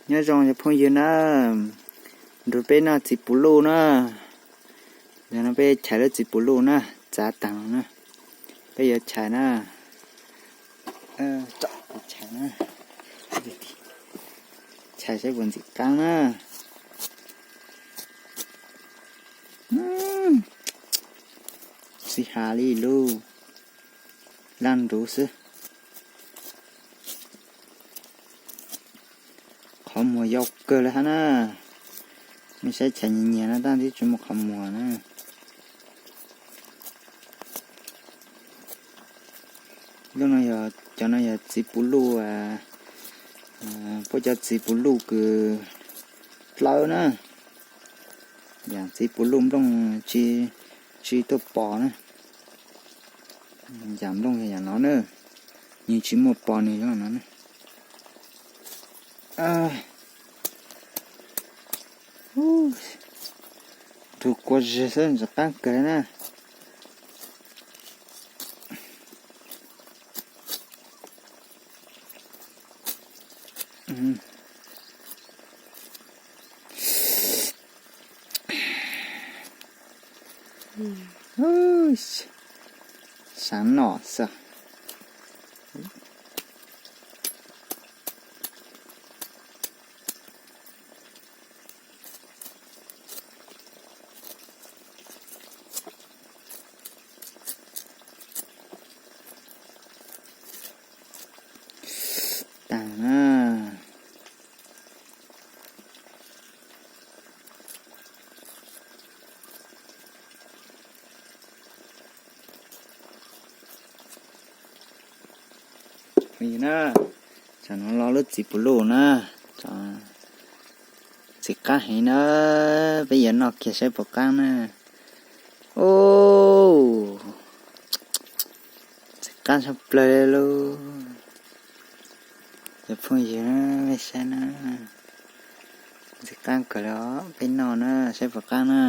Nyob zoo cov phooj ywg na, nrog peb noj txiv puv luj na. Yog no peb chais lub txiv puv luj na, txav taag no na. Peb yuav chais na. Chais na. Chais saib puas ntxim qaab na. Sib has li lub laj nruv xwb. Qhov muag yau kawg li hab na. Mej saib chais nyias nyias na tab twb tsis muaj qhov muag na. Lub no yog, cov no yog txiv puv luj, puab cov txiv puv luj kws dlawb na. Yam txiv puv luj nplooj tsi, tsi tuaj pos na. Yam nplooj yog yam no na, nws tsis muaj pos nws zoo no na. Nrug kua zig xwb ntxim qaab kawg li na. Saav nom xwb. Taag na. Tam nuav los lub txiv puv luj na, ntxim qaab heev na, peb yuav noj kiag saib puas qaab na. Ub, ntxim qaab tshaj plawg li lauj. Cov phooj ywg na, mej saib na, ntxim qaab kawg li os, peb noj na saib puas qaab na.